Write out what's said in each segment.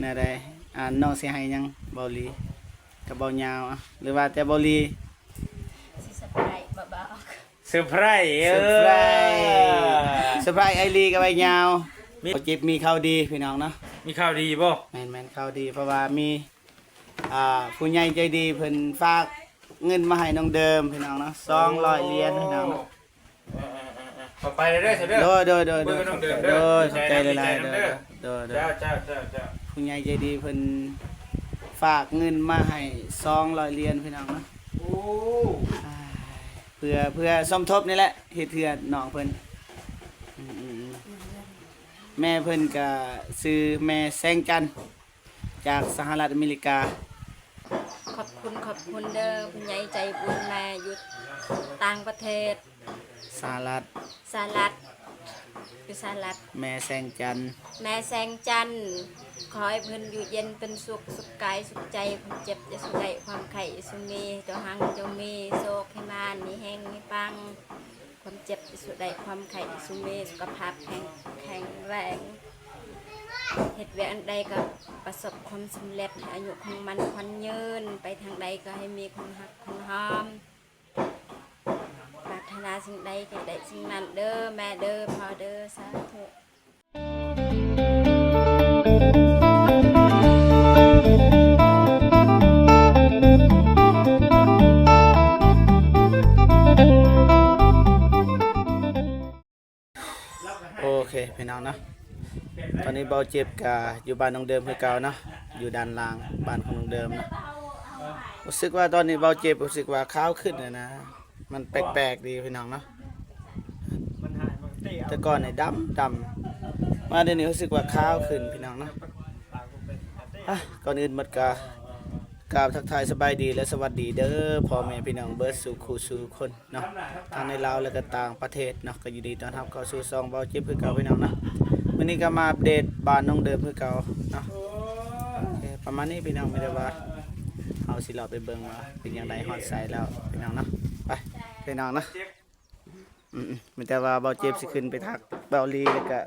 ແນວໃດ? ອ່າ ນ້ອງຊິໃຫ້ຫຍັງເບົາຫຼີກັບເບົາຍາວ? ອະ ຫຼືວ່າແຕ່ເບົາຫຼີ? ຊິເຊີໄພຣສ໌ບໍ່ບອກ. ເຊີໄພຣສ໌ ເອີ ເຊີໄພຣສ໌ ເຊີໄພຣສ໌ອ້າຍຫຼີກັບອ້າຍຍາວ. ມີ ເຈັບ ມີຂ່າວດີພີ່ນ້ອງເນາະ. ມີຂ່າວດີບໍ່? ແມ່ນໆ ຂ່າວດີ ເພາະວ່າມີ ອ່າ ຜູ້ໃຫຍ່ໃຈດີເພິ່ນຝາກເງິນມາໃຫ້ນ້ອງເດີມພີ່ນ້ອງເນາະ ສອງຮ້ອຍຫຼຽນພີ່ນ້ອງເນາະ. ເອີໆໆໆ ຂໍໄປເດີ ເດີ ໂດຍໆໆ ເດີ ຂອບໃຈຫຼາຍໆ ເດີ ເດີ ເຈົ້າໆໆ. ຜູ້ໃຫຍ່ໃຈດີເພິ່ນຝາກເງິນມາໃຫ້ສອງຮ້ອຍຫຼຽນພີ່ນ້ອງເນາະ. ໂອ້ ອ່າ ເພື່ອ ເພື່ອສົມທົບນີ້ແຫຼະ ເຮັດເຮືອນນ້ອງເພິ່ນ. ອືມໆໆ ແມ່ເພິ່ນກະຊື່ແມ່ແສງຈັນ ຈາກສະຫະລັດອາເມລິກາ. ຂອບຄຸນ ຂອບຄຸນເດີ ຜູ້ໃຫຍ່ໃຈບຸນ ແມ່ຢູ່ຕ່າງປະເທດ ສະຫະລັດ ສະຫະລັດ ຢູ່ສະຫະລັດ. ແມ່ແສງຈັນ ແມ່ແສງຈັນ ຂໍໃຫ້ເພິ່ນຢູ່ເຢັນເປັນສຸກ ສຸກກາຍສຸກໃຈ ຄວາມເຈັບຢ່າສູ່ໄດ້ ຄວາມໄຂ້ຢ່າສູ່ມີ ເຈົ້າຮັ່ງເຈົ້າມີ ໂຊກໃຫ້ມານ ມີແຮງມີປັງ. ຄວາມເຈັບຢ່າສູ່ໄດ້ ຄວາມໄຂ້ຢ່າສູ່ມີ ສຸຂະພາບແຂງ ແຂງແຮງ ເຮັດວຽກອັນໃດກໍປະສົບຄວາມສຳເລັດ ໃຫ້ອາຍຸຂອງມັນຂວັນຍືນ ໄປທາງໃດກໍໃຫ້ມີຄົນຮັກຄົນຫອມ ປາດຖະໜາສິ່ງໃດກໍໃຫ້ໄດ້ສິ່ງນັ້ນເດີ ແມ່ເດີ ພໍ່ເດີ ສາທຸ. ໂອເຄພີ່ນ້ອງເນາະ ຕອນນີ້ເບົາເຈັບກະຢູ່ບ້ານນ້ອງເດີມຄືເກົ່າເນາະ ຢູ່ດ້ານລ່າງບ້ານຂອງນ້ອງເດີມເນາະ. ຮູ້ສຶກວ່າຕອນນີ້ເບົາເຈັບ ຮູ້ສຶກວ່າຂາວຂຶ້ນນະ ມັນແປກໆດີພີ່ນ້ອງເນາະ. ແຕ່ກ່ອນນີ້ດຳ ດຳ ມາດຽວນີ້ຮູ້ສຶກວ່າຂາວຂຶ້ນພີ່ນ້ອງເນາະ. ອະ ກ່ອນອື່ນໝົດກະ ກາບທັກທາຍສະບາຍດີ ແລະ ສະຫວັດດີເດີ ພໍ່ແມ່ພີ່ນ້ອງເບິດສູ່ຄູ່ສູ່ຄົນເນາະ ທັງໃນລາວ ແລະ ກະຕ່າງປະເທດເນາະ. ກະຍິນດີຕ້ອນຮັບເຂົ້າສູ່ຊ່ອງເບົາເຈັບຄືເກົ່າພີ່ນ້ອງເນາະ. ມື້ນີ້ກະມາອັບເດດບ້ານນ້ອງເດີມຄືເກົ່າເນາະ. ໂອເຄ ປະມານນີ້ພີ່ນ້ອງ ມີແຕ່ວ່າເຮົາຊິເລາະໄປເບິ່ງວ່າເປັນຈັ່ງໃດ ຮອດໃສແລ້ວພີ່ນ້ອງເນາະ. ໄປພີ່ນ້ອງເນາະ. ອືມໆ ມີແຕ່ວ່າເບົາເຈັບຊິຂຶ້ນໄປທັກເບົາຫຼີ ແລ້ວກະ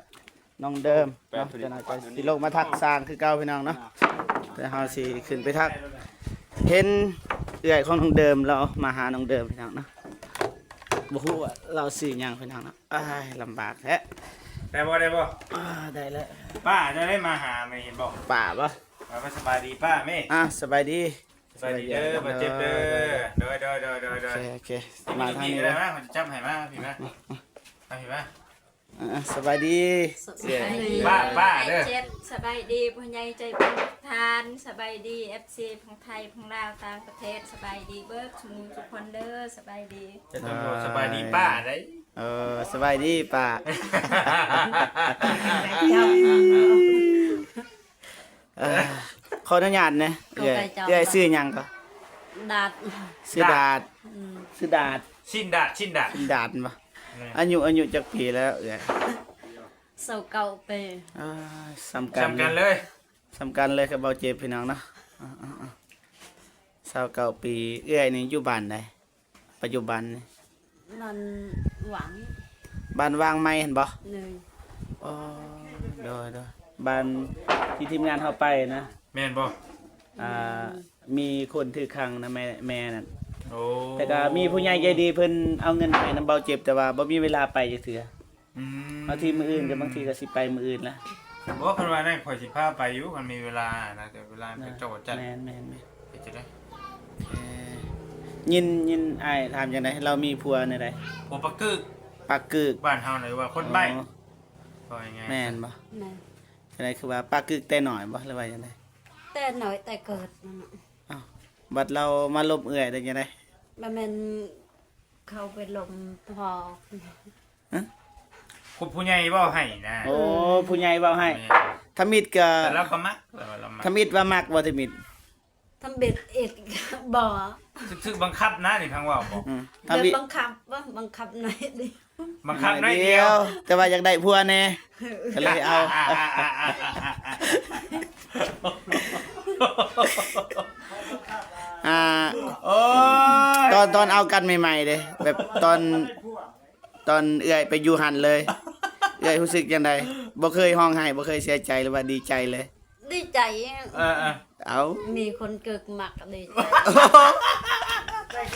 ນ້ອງເດີມເນາະ. ຈັກໜ່ອຍກະຊິລົງມາທັກຊ່າງຄືເກົ່າພີ່ນ້ອງເນາະ. ແຕ່ເຮົາຊິຂຶ້ນໄປທັກ ເຫັນເອື້ອຍຂອງນ້ອງເດີມ ລາວມາຫານ້ອງເດີມພີ່ນ້ອງເນາະ. ບໍ່ຮູ້ວ່າລາວຊື່ຫຍັງພີ່ນ້ອງເນາະ. ອ້າຍ ລຳບາກແທ້. ໄດ້ບໍ່ ໄດ້ບໍ່? ອ່າ ໄດ້ແລ້ວ. ປ້າເຈົ້າໄດ້ມາຫາແມ່ເຫັນບໍ່? ປ້າບໍ່? ເອົາ ສະບາຍດີປ້າແມ່. ອ່າ ສະບາຍດີ. ສະບາຍດີເດີ ສະບາຍດີ ບາດເຈັບເດີ. ໂດຍ ໂດຍ ໂດຍ ໂດຍ ໂດຍ. ໂອເຄ ໂອເຄ ມາທາງນີ້ເດີ ມາ ຈັບໃຫ້ມາ ພີ່ມາ ມາ ມາ ພີ່ມາ. ອ່າ ສະບາຍດີ ສະບາຍດີ ປ້າ ປ້າເດີ. ສະບາຍດີ ຜູ້ໃຫຍ່ໃຈບຸນທຸກທ່ານ. ສະບາຍດີ ເອັຟຊີ ທັງໄທ ທັງລາວ ຕ່າງປະເທດ. ສະບາຍດີເບິດສູ່ໝູ່ສູ່ຄົນເດີ. ສະບາຍດີ. ສະບາຍດີປ້າເດີ. ເອີ ສະບາຍດີປ້າ. ເຈົ້າ ເອີ ຂໍອະນຸຍາດແດ່ ເອື້ອຍ ເອື້ອຍຊື່ຫຍັງກໍ? ດາດ. ຊື່ດາດ. ອືມ ຊື່ດາດ. ຊິນດາດ ຊິນດາດ. ຊິນດາດແມ່ນບໍ່? ແມ່ນ. ອາຍຸ ອາຍຸຈັກປີແລ້ວເອື້ອຍ? ຊາວເກົ້າປີ. ເອີ ສ່ຳກັນ ສ່ຳກັນເລີຍ ສ່ຳກັນເລີຍກັບເບົາເຈັບ ພີ່ນ້ອງເນາະ. ເອີ ເອີ ເອີ ຊາວເກົ້າປີ. ເອື້ອຍນີ້ຢູ່ບ້ານໃດ? ປັດຈຸບັນນີ້ ບ້ານຫວ່າງ ບ້ານຫວ່າງໃໝ່ຫັ້ນບໍ່? ໂດຍ. ອໍ ໂດຍໆ ບ້ານທີ່ທີມງານເຮົາໄປນະ. ແມ່ນບໍ່? ອ່າ ອືມ ມີຄົນຖືກຂັງນະ ແມ່ ແມ່ນັ້ນ. ໂອ້ ແຕ່ກໍມີຜູ້ໃຫຍ່ໃຈດີເພິ່ນເອົາເງິນໃຫ້ນຳເບົາເຈັບ ແຕ່ວ່າບໍ່ມີເວລາໄປຈັກເທື່ອ. ອືມ ບາງທີມື້ອື່ນກໍ ບາງທີກໍຊິໄປມື້ອື່ນລະ. ບໍ່ ຄັນວ່ານັ້ນຂ້ອຍຊິພາໄປຢູ່ ຄັນມີເວລານະ ແຕ່ເວລາເຂົາເຈົ້າຈັດ. ແມ່ນໆໆ. ເຮັດຈັ່ງໃດ? ເອີ ຍິນ ຍິນອ້າຍຖາມຈັ່ງໃດ? ລາວມີຜົວແນວໃດ? ຜົວປາກກຶກ. ປາກກຶກ. ບ້ານເຮົານະວ່າຄົນໃບ້. ອໍ ເວົ້າງ່າຍໆ. ແມ່ນບໍ່? ແມ່ນ. ຈັ່ງໃດ ຄືວ່າປາກກຶກແຕ່ນ້ອຍບໍ່ ຫຼືວ່າຈັ່ງໃດ? ແຕ່ນ້ອຍແຕ່ເກີດນັ້ນນະ. ອ້າວ ບັດລາວມາລົມເອື້ອຍໄດ້ຈັ່ງໃດ? ບໍ່ແມ່ນ ເຂົາໄປລົມພໍ່. ຮະ? ຜູ້ ຜູ້ໃຫຍ່ເວົ້າໃຫ້ນະ. ໂອ້ ຜູ້ໃຫຍ່ເວົ້າໃຫ້. ແມ່ນ. ທຳອິດກະ ແຕ່ລາວກໍມັກ ລາວ ລາວມັກ. ທຳອິດວ່າມັກບໍ່ ທຳອິດ? ທຳອິດອີກບໍ່. ຖືກ ຖືກບັງຄັບນະນີ້ ທາງເວົ້າບໍ່? ອືມ ທຳອິດບັງຄັບບໍ່? ບັງຄັບໜ້ອຍດຽວ. ບັງຄັບໜ້ອຍດຽວ ແຕ່ວ່າຢາກໄດ້ຜົວແດ່ ກໍເລີຍເອົາ. ອ່າ ໂອ້ຍ ຕອນ ຕອນເອົາກັນໃໝ່ໆເດ້ ແບບຕອນ ຕອນເອື້ອຍໄປຢູ່ຫັ້ນເລີຍ ເອື້ອຍຮູ້ສຶກຈັ່ງໃດ? ບໍ່ເຄີຍຮ້ອງໄຫ້ ບໍ່ເຄີຍເສຍໃຈ ຫຼືວ່າດີໃຈເລີຍ? ດີ ໃຈ ເອີໆ ເອົ້າ ມີຄົນເກີກມັກດີໃຈ.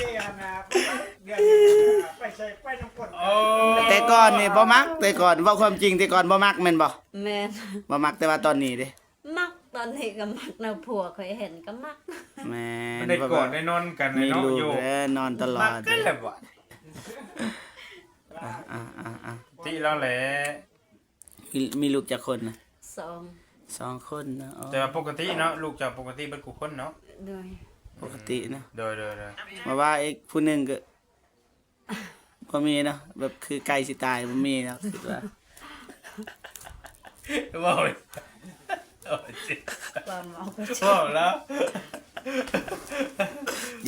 ແຕ່ກ່ອນນີ້ບໍ່ມັກ ແຕ່ກ່ອນ ເວົ້າຄວາມຈິງ ແຕ່ກ່ອນບໍ່ມັກແມ່ນບໍ່? ແມ່ນ. ບໍ່ມັກ ແຕ່ວ່າຕອນນີ້ເດ້? ມັກ ຕອນນີ້ກໍມັກເນາະ ຜົວຂ້ອຍເຫັນກໍມັກ. ແມ່ນ ໄດ້ກອດໄດ້ນອນກັນເນາະ ມີລູກແລ້ວນອນຕະຫຼອດ ມັກກັນແລ້ວບໍ່? ອາໆໆໆ ຕິລາວແຫຼະ. ມີ ມີລູກຈັກຄົນນະ? ສອງ ສອງຄົນເນາະ. ອໍ ແຕ່ວ່າປົກກະຕິເນາະ ລູກເຈົ້າປົກກະຕິເບິດທຸກຄົນເນາະ? ໂດຍ ປົກກະຕິເນາະ. ໂດຍໆໆ ມາວ່າອີກຜູ້ໜຶ່ງກໍບໍ່ມີເນາະ ແບບຄືໃກ້ຊິຕາຍບໍ່ມີເນາະ ຄິດວ່າ. ເວົ້າ ເວົ້າແລ້ວ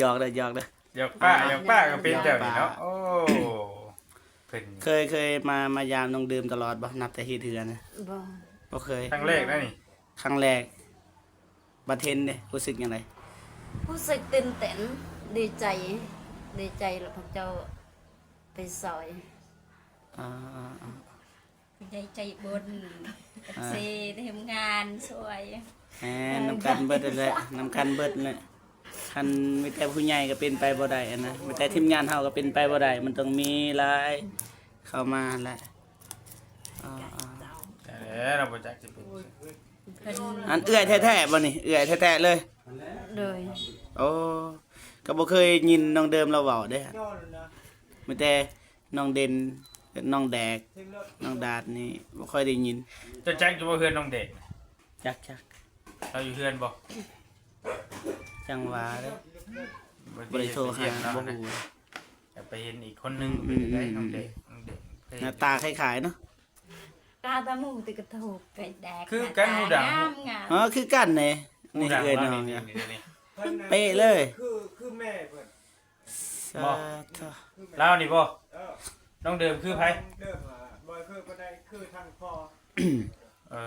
ຢອກເດີ ຢອກເດີ. ຢາກປ້າ ຢາກປ້າກໍເປັນແບບນີ້ເນາະ. ໂອ້ ເພິ່ນເຄີຍ ເຄີຍມາ ມາຢາມນ້ອງເດີມຕະຫຼອດບໍ່? ນັບແຕ່ເຮັດເຮືອນນະ. ບໍ່ ບໍ່ເຄີຍ. ຄັ້ງແລກນະນີ້? ຄັ້ງແລກ. ບັດເຫັນເດ້ ຮູ້ສຶກຈັ່ງໃດ? ຮູ້ສຶກຕື່ນເຕັ້ນ ດີໃຈ ດີໃຈ ແລ້ວພວກເຈົ້າໄປຊ່ອຍ. ອາ ຜູ້ໃຫຍ່ໃຈບຸນ ເອັຟຊີ ທີມງານຊ່ວຍ. ແມ່ນ ນຳກັນເບິດຫັ້ນແຫຼະ ນຳກັນເບິດແຫຼະ. ຄັນມີແຕ່ຜູ້ໃຫຍ່ກໍເປັນໄປບໍ່ໄດ້ຫັ້ນນະ ມີແຕ່ທີມງານເຮົາກໍເປັນໄປບໍ່ໄດ້ ມັນຕ້ອງມີຫຼາຍເຂົ້າມາຫັ້ນແຫຼະ. ເອີ ແຕ່ລາວບໍ່ຈັກຊິເປັນ ອັນເອື້ອຍແທ້ໆບໍ່ນີ້? ເອື້ອຍແທ້ໆເລີຍ? ໂດຍ. ໂອ້ ກໍບໍ່ເຄີຍຍິນນ້ອງເດີມລາວເວົ້າເດ້ ມີແຕ່ ນ້ອງເດັ່ນ ນ້ອງແດກ ນ້ອງດາດນີ້ບໍ່ຄ່ອຍໄດ້ຍິນ. ເຈົ້າຈັກຢູ່ບໍ່ເຮືອນນ້ອງແດກ? ຈັກໆ. ລາວຢູ່ເຮືອນບໍ່? ຈັ່ງວ່າເດ້ ບໍ່ໄດ້ໂທຫາ ບໍ່ຮູ້. ຢາກໄປເຫັນອີກຄົນໜຶ່ງ ເປັນໃດນ້ອງແດກ ນ້ອງແດກ ໜ້າຕາຄ້າຍໆເນາະ. ຕາຕາໝູຕິກະໂທກໄກ່ແດກ ຄືກັນ ຫູດຳ. ອໍ ຄືກັນເດ້ ນີ້ເອື້ອຍນ້ອງ ເປັະເລີຍ ຄື ຄືແມ່ເພິ່ນ. ສາທຸ. ລາວນີ້ບໍ່? ເອີ ນ້ອງເດີມຄືໃຜ? ນ້ອງເດີມ ອ່າ ບໍ່ຄືປານໃດ ຄືທາງພໍ່. ເອີ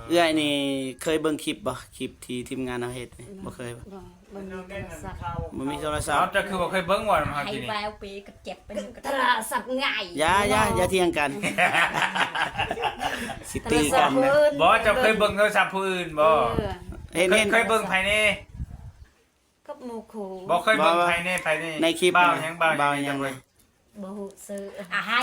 ເອື້ອຍນີ້ເຄີຍເບິ່ງຄລິບບໍ່? ຄລິບທີ່ທີມງານເຮົາເຮັດນີ້ ບໍ່ເຄີຍບໍ່? ບໍ່ ບໍ່ມີໂທລະສັບ ບໍ່ມີໂທລະສັບ. ເອົ້າ ເຈົ້າຄືບໍ່ເຄີຍເບິ່ງວ່າ ໃຫ້ແວວປີກໍເຈັບເປັນໂທລະສັບງ່າຍ. ຢ່າ ຢ່າ ຢ່າຖຽງກັນ ຊິຕີກັນ. ບໍ່ ເຈົ້າເຄີຍເບິ່ງໂທລະສັບຜູ້ອື່ນບໍ່? ເອີ ເຫັນ ເຫັນ ເຄີຍເບິ່ງໃຜແດ່? ກັບໝູ່ຄູ່. ບໍ່ເຄີຍເບິ່ງໃຜແດ່ ໃຜແດ່? ໃນຄລິບ ບ່າວຫຍັງ ບ່າວຫຍັງ ບໍ່ຮູ້ຊື່. ອາ ໃຫ້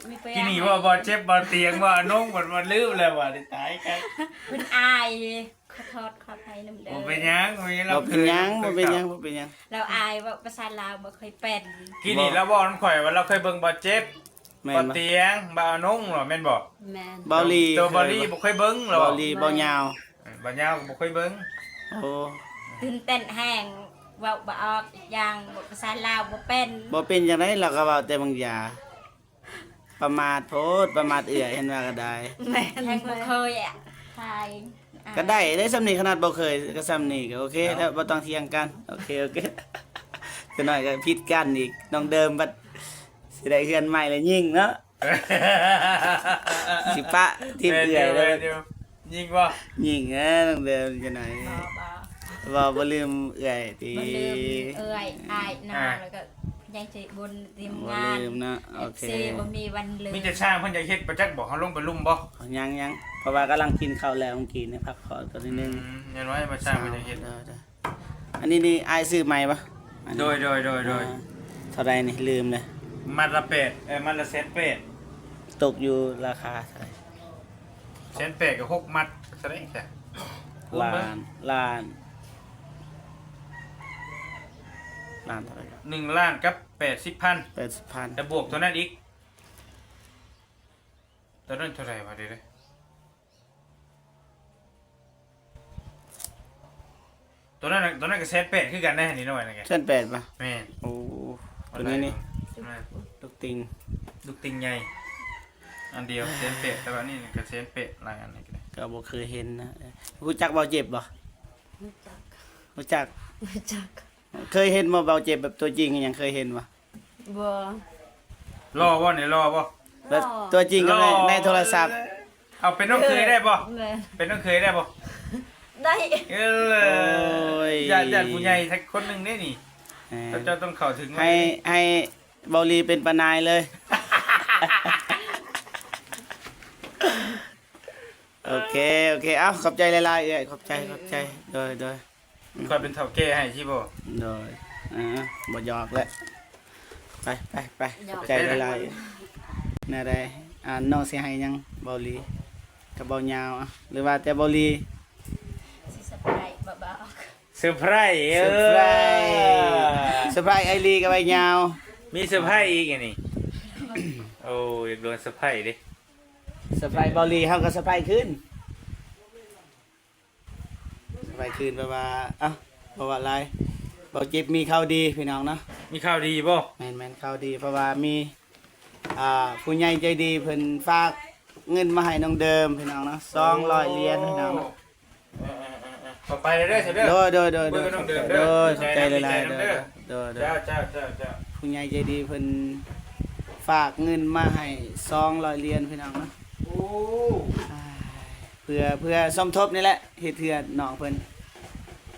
ມີໄປ ທີ່ນີ້ບໍ່ ບໍ່ເຈັບ ບໍ່ຕຽງ ບໍ່ອານົງ ບໍ່ ບໍ່ລືມແລ້ວ ບໍ່ໄດ້ຕາຍກັນ ເພິ່ນອາຍ. ຂໍໂທດຂໍອະໄພນຳເດີ ບໍ່ເປັນຫຍັງ ບໍ່ເປັນຫຍັງ ບໍ່ເປັນຫຍັງ ບໍ່ເປັນຫຍັງ ບໍ່ເປັນຫຍັງ. ລາວອາຍ ເວົ້າພາສາລາວບໍ່ຄ່ອຍເປັນ. ກີ້ນີ້ລາວເວົ້ານຳຂ້ອຍວ່າລາວເຄີຍເບິ່ງບ່າວເຈັບ ແມ່ນບໍ່? ບ່າວຕຽງ ບ່າວອານົງ ແມ່ນບໍ່? ແມ່ນ. ບ່າວລີ ໂຕບ່າວລີບໍ່ເຄີຍເບິ່ງ ລາວ ບ່າວລີ ບ່າວຍາວ ບ່າວຍາວກໍບໍ່ເຄີຍເບິ່ງ. ໂອ້ ຕື່ນເຕັ້ນແຮງ ເວົ້າບໍ່ອອກ ອີກຢ່າງເວົ້າພາສາລາວບໍ່ເປັນ. ບໍ່ເປັນຈັ່ງໃດ ລາວກໍເວົ້າແຕ່ບາງຢ່າງ. ປະໝາດໂພດ ປະໝາດເອື້ອຍ ເຫັນວ່າກໍໄດ້. ແມ່ນ ແຮງບໍ່ເຄີຍອະ ຖ່າຍ ອ່າ ກໍໄດ້ເດ້ ສ່ຳນີ້ຂະໜາດບໍ່ເຄີຍ ກໍສ່ຳນີ້ກໍໂອເຄແລ້ວ ເນາະ ບໍ່ຕ້ອງຖຽງກັນ. ໂອເຄ ໂອເຄ ຈັກໜ້ອຍກໍຜິດກັນອີກ ນ້ອງເດີມບັດຊິໄດ້ເຮືອນໃໝ່ແລ້ວຍິງເນາະ. ຊິປະຖິ້ມເອື້ອຍເລີຍ. ແມ່ນຢູ່ ແມ່ນຢູ່. ຍິງບໍ່? ຍິງເອີ ນ້ອງເດີມ ຈັກໜ້ອຍ ບໍ່ ບໍ່ ບໍ່ລືມເອື້ອຍຕິ ບໍ່ລືມເອື້ອຍ ອ້າຍ ນ້ອງ ອ່າ ແລ້ວກໍໃຫຍ່ໃຈບຸນ ທີມງານ ບໍ່ລືມເນາະ. ໂອເຄ ເອັຟຊີ ບໍ່ມີວັນລືມ. ມີແຕ່ຊ່າງເພິ່ນຢາກເຮັດບໍ່ຈັກບໍ່ ເຮົາລົງໄປລຸ່ມບໍ່? ຍັງໆ ເພາະວ່າກຳລັງກິນເຂົ້າແລ້ວ ກິນໃຫ້ພັກຜ່ອນກ່ອນໜ້ອຍໜຶ່ງ. ອືມ ແມ່ນວ່າ ແມ່ນວ່າຊ່າງເພິ່ນຢາກເຮັດ. ໂດຍໆ ອັນນີ້ນີ້ອ້າຍຊື້ໃໝ່ບໍ່? ໂດຍໆໆໆ. ອ່າ ເທົ່າໃດນີ້? ລືມເລີຍ. ມັດລະແປດ ເອີ ມັດລະແສນແປດ. ຕົກຢູ່ລາຄາເທົ່າໃດ? ແສນແປດກັບຫົກມັດ ເທົ່າໃດຊະ? ຄູນເບິ່ງ ລ້ານ ລ້ານ ລ້ານເທົ່າໃດ? ໜຶ່ງລ້ານກັບແປດສິບພັນ. ແປດສິບພັນ ແລ້ວບວກຕົວນັ້ນອີກ. ຕົວນັ້ນເທົ່າໃດວະ? ເດີ ຕົວນັ້ນ ຕົວນັ້ນກໍແສນແປດຄືກັນເດ້ ນີ້ນ້ອຍນະແກ. ແສນແປດບໍ່? ແມ່ນ. ໂອ້ ຕົວນີ້ນີ້ ແມ່ນ ລູກຕິ່ງ ລູກຕິ່ງໃຫຍ່ ອັນດຽວແສນແປດ. ແຕ່ວ່ານີ້ກໍແສນແປດ ຫຼາຍອັນນີ້ກໍໄດ້ ກໍບໍ່ເຄີຍເຫັນນະ. ຮູ້ຈັກບ່າວເຈັບບໍ່? ຮູ້ຈັກ ຮູ້ຈັກ ຮູ້ຈັກ. ເຄີຍເຫັນບໍ່ບ່າວເຈັບແບບຕົວຈິງຫຍັງ ເຄີຍເຫັນບໍ່? ບໍ່. ຫຼໍ່ບໍ່ນີ້? ຫຼໍ່ບໍ່? ແບບຕົວຈິງກັບໃນ ໃນໂທລະສັບ. ເອົາເປັນນ້ອງເຂີຍໄດ້ບໍ່? ແມ່ນ. ເປັນນ້ອງເຂີຍໄດ້ບໍ່? ໄດ້. ເອີຍ ໂອ້ຍ ຍາດ ຍາດຜູ້ໃຫຍ່ສັກຄົນໜຶ່ງເດ້ນີ້. ເອີ ເຈົ້າຕ້ອງເຂົ້າເຖິງ ໃຫ້ ໃຫ້ເບົາຫຼີເປັນປ້ານາຍເລີຍ. ໂອເຄ ໂອເຄ ເອົ້າ ຂອບໃຈຫຼາຍໆ ເອື້ອຍ ຂອບໃຈ ຂອບໃຈ ໂດຍ ໂດຍ. ຂ້ອຍເປັນເຖົ້າແກ່ໃຫ້ຊິບໍ່? ໂດຍ ອ່າ ບໍ່ຫຍອກແຫຼະ ໄປ ໄປ ໄປ ຫຍອກ ຂອບໃຈຫຼາຍໆ. ແນວໃດ ອ່າ ນ້ອງຊິໃຫ້ຫຍັງເບົາຫຼີກັບເບົາຍາວ ຫຼືວ່າແຕ່ເບົາຫຼີ? ຊິເຊີໄພຣສ໌ເບົາໆ ເຊີໄພຣສ໌ ເອີ ເຊີໄພຣສ໌ ເຊີໄພຣສ໌ອ້າຍຫຼີກັບອ້າຍຍາວ ມີເຊີໄພຣສ໌ອີກອັນນີ້. ໂອ້ ຢາກໂດນເຊີໄພຣສ໌ເດ້ ເຊີໄພຣສ໌ເບົາຫຼີ ເຮົາກໍເຊີໄພຣສ໌ຄືນ. ໄປຄືນ ແບບວ່າ ເອົ້າ ບໍ່ວ່າຫຼາຍ ເບົາເຈັບມີຂ່າວດີພີ່ນ້ອງເນາະ. ມີຂ່າວດີບໍ່? ແມ່ນໆ ຂ່າວດີ ເພາະວ່າມີ ອ່າ ຜູ້ໃຫຍ່ໃຈດີເພິ່ນຝາກເງິນມາໃຫ້ນ້ອງເດີມພີ່ນ້ອງເນາະ ສອງຮ້ອຍຫຼຽນພີ່ນ້ອງເນາະ. ເອີໆໆໆ ຂໍໄປເດີ ເດີ ໂດຍໆໆ ເບິ່ງນ້ອງເດີມເດີ ໂດຍ ຂອບໃຈຫຼາຍໆ ດີໃຈນຳເດີ ໂດຍໆ ເຈົ້າໆໆໆ. ຜູ້ໃຫຍ່ໃຈດີເພິ່ນຝາກເງິນມາໃຫ້ສອງຮ້ອຍຫຼຽນພີ່ນ້ອງເນາະ. ໂອ້ ອ່າ ເພື່ອ ເພື່ອສົມທົບນີ້ແຫຼະ ເຮັດເຮືອນນ້ອງເພິ່ນ.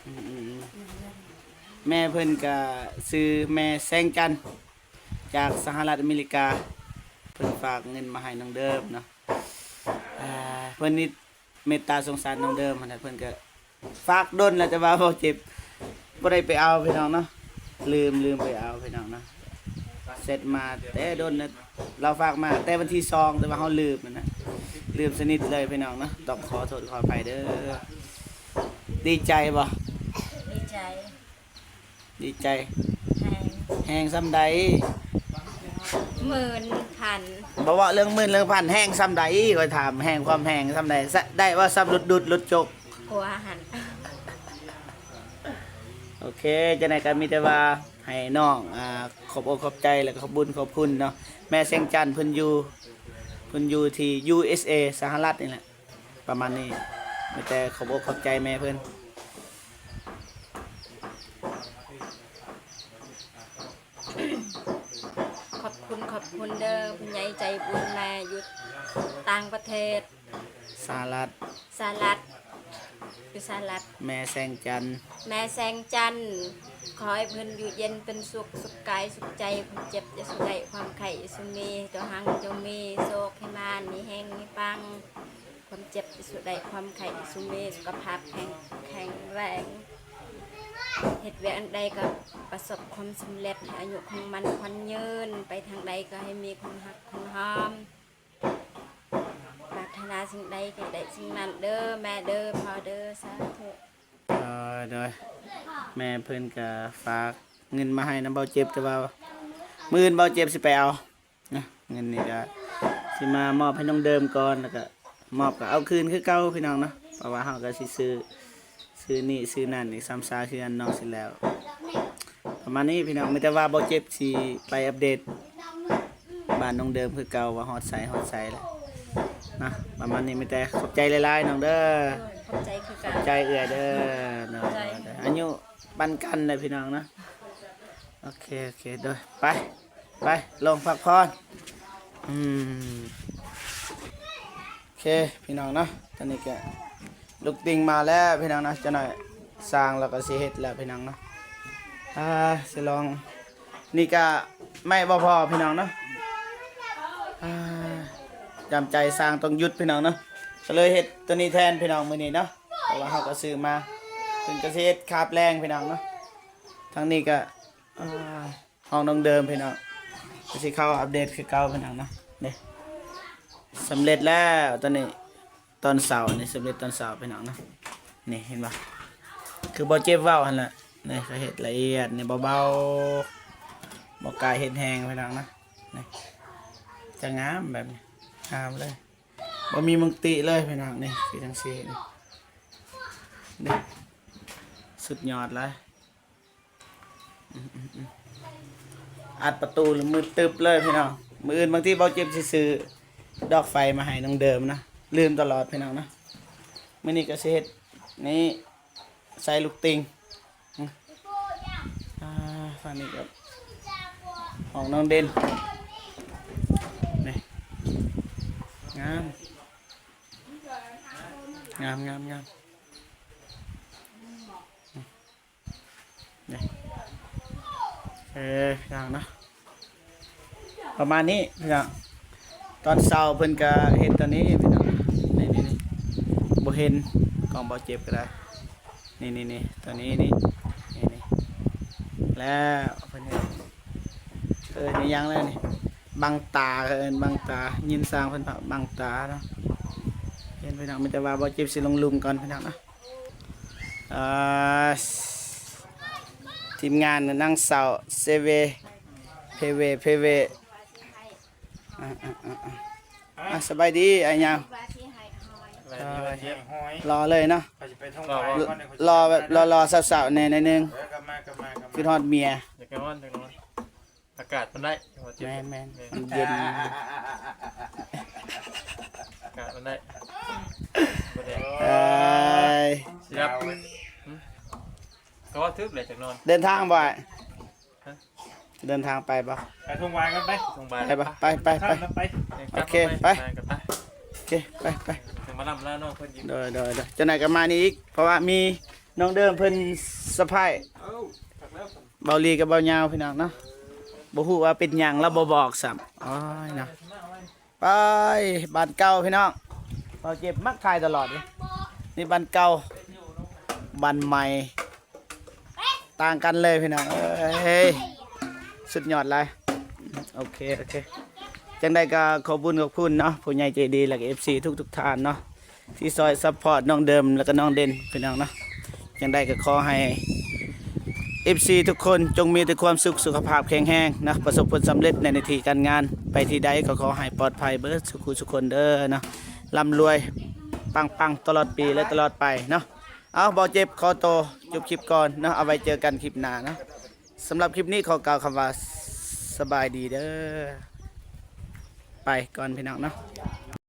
ອືມໆໆ ແມ່ເພິ່ນກະຊື່ແມ່ແສງຈັນ ຈາກສະຫະລັດອາເມລິກາ ເພິ່ນຝາກເງິນມາໃຫ້ນ້ອງເດີມເນາະ. ອ່າ ເພິ່ນນີ້ເມດຕາສົງສານນ້ອງເດີມຫັ້ນແຫຼະ ເພິ່ນກະຝາກດົນແລ້ວ ແຕ່ວ່າເບົາເຈັບບໍ່ໄດ້ໄປເອົາພີ່ນ້ອງເນາະ ລືມ ລືມໄປເອົາພີ່ນ້ອງເນາະ. ແຊັດມາແຕ່ດົນແລ້ວ ລາວຝາກມາແຕ່ວັນທີສອງ ແຕ່ວ່າເຮົາລືມຫັ້ນນະ ລືມສະໜິດເລີຍພີ່ນ້ອງເນາະ ຕ້ອງຂໍໂທດຂໍອະໄພເດີ. ດີໃຈບໍ່? ດີໃຈ ດີໃຈ ແຮງ ແຮງສ່ຳໃດ? ໝື່ນພັນ ບໍ່ເວົ້າເລື່ອງໝື່ນເລື່ອງພັນ ແຮງສ່ຳໃດ? ຂ້ອຍຖາມ ແຮງ ຄວາມແຮງສ່ຳໃດ? ສະ ໄດ້ບໍ່ສ່ຳຫຼຸດດຸດ ລົດຈົກ ກົວຫັ້ນ. ໂອເຄ ຈັ່ງໃດກໍມີແຕ່ວ່າໃຫ້ນ້ອງ ອ່າ ຂອບອົກຂອບໃຈ ແລ້ວກໍຂອບບຸນຂອບຄຸນເນາະ. ແມ່ແສງຈັນເພິ່ນຢູ່ ເພິ່ນຢູ່ທີ່ ຢູເອສເອ ສະຫະລັດນີ້ແຫຼະ ປະມານນີ້. ມີແຕ່ຂອບອົກຂອບໃຈແມ່ເພິ່ນ. ຂອບຄຸນ ຂອບຄຸນເດີ ຜູ້ໃຫຍ່ໃຈບຸນ ແມ່ຢູ່ຕ່າງປະເທດ ສະຫະລັດ ສະຫະລັດ ຢູ່ສະຫະລັດ ແມ່ແສງຈັນ ແມ່ແສງຈັນ. ຂໍໃຫ້ເພິ່ນຢູ່ເຢັນເປັນສຸກ ສຸກກາຍສຸກໃຈ ຄວາມເຈັບຢ່າສູ່ໄດ້ ຄວາມໄຂ້ຢ່າສູ່ມີ ເຈົ້າຮັ່ງຈົ່ງມີ ໂຊກໃຫ້ມານ ມີແຮງມີປັງ ຄວາມເຈັບຢ່າສູ່ໄດ້ ຄວາມໄຂ້ຢ່າສູ່ມີ ສຸຂະພາບແຂງ ແຂງແຮງ ເຮັດວຽກອັນໃດກໍປະສົບຄວາມສຳເລັດ ໃຫ້ອາຍຸຄົງໝັ້ນຂວັນຍືນ ໄປທາງໃດກໍໃຫ້ມີຄົນຮັກຄົນຫອມ ປາດຖະໜາສິ່ງໃດກໍໃຫ້ໄດ້ສິ່ງນັ້ນເດີ ແມ່ເດີ ພໍ່ເດີ ສາທຸ. ເອີ ໂດຍ ແມ່ເພິ່ນກໍຝາກເງິນມາໃຫ້ນຳເບົາເຈັບ ແຕ່ວ່າມື້ອື່ນເບົາເຈັບຊິໄປເອົາ ນະ ເງິນນີ້ກະຊິມາມອບໃຫ້ນ້ອງເດີມກ່ອນ ແລ້ວກະມອບກະເອົາຄືນຄືເກົ່າພີ່ນ້ອງເນາະ ເພາະວ່າເຮົາກະຊິຊື້ ຊື້ນີ້ຊື້ນັ້ນອີກ ຊຳຊາເຮືອນນ້ອງຊິແລ້ວ ປະມານນີ້ພີ່ນ້ອງ. ມີແຕ່ວ່າເບົາເຈັບຊິໄປອັບເດດບ້ານນ້ອງເດີມຄືເກົ່າ ວ່າຮອດໃສຮອດໃສແລ້ວນະ ປະມານນີ້. ມີແຕ່ຂອບໃຈຫຼາຍໆ ນ້ອງເດີ ໂດຍ ຂອບໃຈຄືກັນ ຂອບໃຈເອື້ອຍເດີ ໂດຍ ຂອບໃຈ ອາຍຸປັນກັນເດີພີ່ນ້ອງເນາະ. ໂອເຄ ໂອເຄ ໂດຍ ໄປ ໄປ ລົງພັກຜ່ອນ. ອືມ ໂອເຄ ພີ່ນ້ອງເນາະ ຕອນນີ້ກະລູກຕິ່ງມາແລ້ວພີ່ນ້ອງເນາະ. ຈັກໜ້ອຍຊ່າງລາວກະຊິເຮັດແລ້ວພີ່ນ້ອງເນາະ. ອ່າ ຊິລອງ ນີ້ກະໄມ້ບໍ່ພໍພີ່ນ້ອງເນາະ. ອ່າ ຈຳໃຈຊ່າງຕ້ອງຢຸດພີ່ນ້ອງເນາະ ກະເລີຍເຮັດໂຕນີ້ແທນພີ່ນ້ອງມື້ນີ້ເນາະ ເພາະວ່າເຮົາກະຊື້ມາ. ເພິ່ນກະຊິເຮັດຄາບແລງພີ່ນ້ອງເນາະ. ທາງນີ້ກະ ອ່າ ຫ້ອງນ້ອງເດີມພີ່ນ້ອງ ກະຊິເຂົ້າອັບເດດຄືເກົ່າພີ່ນ້ອງເນາະ. ເດ້ ສຳເລັດແລ້ວຕອນນີ້ ຕອນເຊົ້ານີ້ ສຳເລັດຕອນເຊົ້າພີ່ນ້ອງເນາະ. ນີ້ເຫັນບໍ່ ຄືບໍ່ເຈັບເວົ້າຫັ້ນແຫຼະ ນີ້ ກະເຮັດລະອຽດນີ້ ເບົາໆ ບໍ່ກ້າເຮັດແຮງພີ່ນ້ອງເນາະ. ນີ້ ຈະງາມແບບນີ້ ງາມເລີຍ ບໍ່ມີມຸງຕິເລີຍພີ່ນ້ອງ. ນີ້ຄືຈັ່ງຊີ້ ນີ້ ນີ້ ສຸດຍອດເລີຍ. ອັດປະຕູລະມືດຕຶບເລີຍພີ່ນ້ອງ. ມື້ອື່ນບາງທີເບົາເຈັບຊິຊື້ດອກໄຟມາໃຫ້ນ້ອງເດີມນະ ລືມຕະຫຼອດພີ່ນ້ອງນະ. ມື້ນີ້ກະຊິເຮັດນີ້ ໃສ່ລູກຕິ່ງ. ອ່າ ຝັ່ງນີ້ກະຫ້ອງນ້ອງເດັ່ນ ນີ້ ງາມ ງາມ ງາມ ງາມ. ເອີ ພີ່ນ້ອງເນາະ ປະມານນີ້ພີ່ນ້ອງ. ຕອນເຊົ້າເພິ່ນກະເຮັດໂຕນີ້ພີ່ນ້ອງ ນີ້ ນີ້ ນີ້ ເຫັນ ກ້ອງເບົາເຈັບກໍໄດ້ ນີ້ໆໆ ຕົວນີ້ນີ້ ນີ້ໆ ແລ້ວເພິ່ນເອີ້ນ ເອີ້ນອີ່ຫຍັງແລ້ວນີ້ ບັງຕາ ເອີ້ນບັງຕາ ຍິນຊ່າງເພິ່ນວ່າບັງຕາເນາະ ເຫັນພີ່ນ້ອງ ມີແຕ່ວ່າເບົາເຈັບຊິລົງລຸ່ມກ່ອນພີ່ນ້ອງເນາະ ອ່າ ທີມງານນາງສາວເຊເວ ເພເວ ເພເວ ອ່າ ອ່າ ອ່າ ອ່າ ອ່າ ສະບາຍດີອ້າຍຍາວ ສະບາຍດີ ເອີ ຫຼໍ່ເລີຍເນາະ ຂ້ອຍຊິໄປທົ່ງວາຍກ່ອນ ຫຼໍ່ແບບຫຼໍ່ໆ ສາວໆ ແດ່ໜ້ອຍໜຶ່ງ ເອີ ກັບມາ ກັບມາ ກັບມາ ຄິດຮອດເມຍ ຢາກກັບມາຈັກໜ້ອຍ ອາກາດມັນໄດ້ ແມ່ນໆ ມັນເຢັນ ອາກາດມັນໄດ້ ບໍ່ແດດ ເອີຍ ຊິດັບ ຫຶ ກໍວ່າຖືກແຫຼະຈັກໜ້ອຍ ເດີນທາງບໍ່ອ້າຍ? ຮະ? ເດີນທາງໄປບໍ່? ໄປທົ່ງວາຍກັນໄປ ທົ່ງວາຍ ໄປບໍ່? ໄປ ໄປ ຂ້າມໄປ ໄປ ໂອເຄ ໄປ ໄປ ໄປ ໂອເຄ ໄປ ໄປ ຈັ່ງມາລຳລານ້ອງເພິ່ນອີກ ໂດຍ ໂດຍ ໂດຍ ຈັ່ງໃດກໍມານີ້ອີກ ເພາະວ່າມີນ້ອງເດີມເພິ່ນສະພາຍ ເອົ້າ ເບົາຫຼີກັບເບົາຍາວພີ່ນ້ອງເນາະ ບໍ່ຮູ້ວ່າເປັນຫຍັງລາວບໍ່ບອກຊ້ຳ ໂອ້ຍເນາະ ໄປ ບ້ານເກົ່າພີ່ນ້ອງ ເບົາເຈັບມັກຖ່າຍຕະຫຼອດເດ ນີ້ບ້ານເກົ່າ ບ້ານໃໝ່ ຕ່າງກັນເລີຍພີ່ນ້ອງເອີຍ ສຸດຍອດຫຼາຍ ໂອເຄ ໂອເຄ ຈັ່ງໃດກໍຂອບບຸນຂອບຄຸນເນາະ ຜູ້ໃຫຍ່ໃຈດີ ແລະກໍເອັຟຊີທຸກໆທ່ານເນາະ ທີ່ຊ່ອຍຊັບພອດນ້ອງເດີມ ແລະກໍນ້ອງເດັ່ນພີ່ນ້ອງເນາະ ຈັ່ງໃດກໍຂໍໃຫ້ເອັຟຊີທຸກຄົນຈົ່ງມີແຕ່ຄວາມສຸກ ສຸຂະພາບແຂງແຮງເນາະ ປະສົບຜົນສຳເລັດໃນໜ້າທີ່ການງານ ໄປທີ່ໃດກໍຂໍໃຫ້ປອດໄພເບິດສູ່ຄູ່ສູ່ຄົນເດີເນາະ ລ່ຳລວຍປັງໆ ຕະຫຼອດປີ ແລະຕະຫຼອດໄປເນາະ ເອົາ ເບົາເຈັບຂໍໂຕຈົບຄລິບກ່ອນເນາະ ເອົາໄວ້ເຈີກັນຄລິບໜ້າເນາະ ສຳລັບຄລິບນີ້ຂໍກ່າວຄຳວ່າ ສະບາຍດີເດີ ໄປກ່ອນພີ່ນ້ອງເນາະ.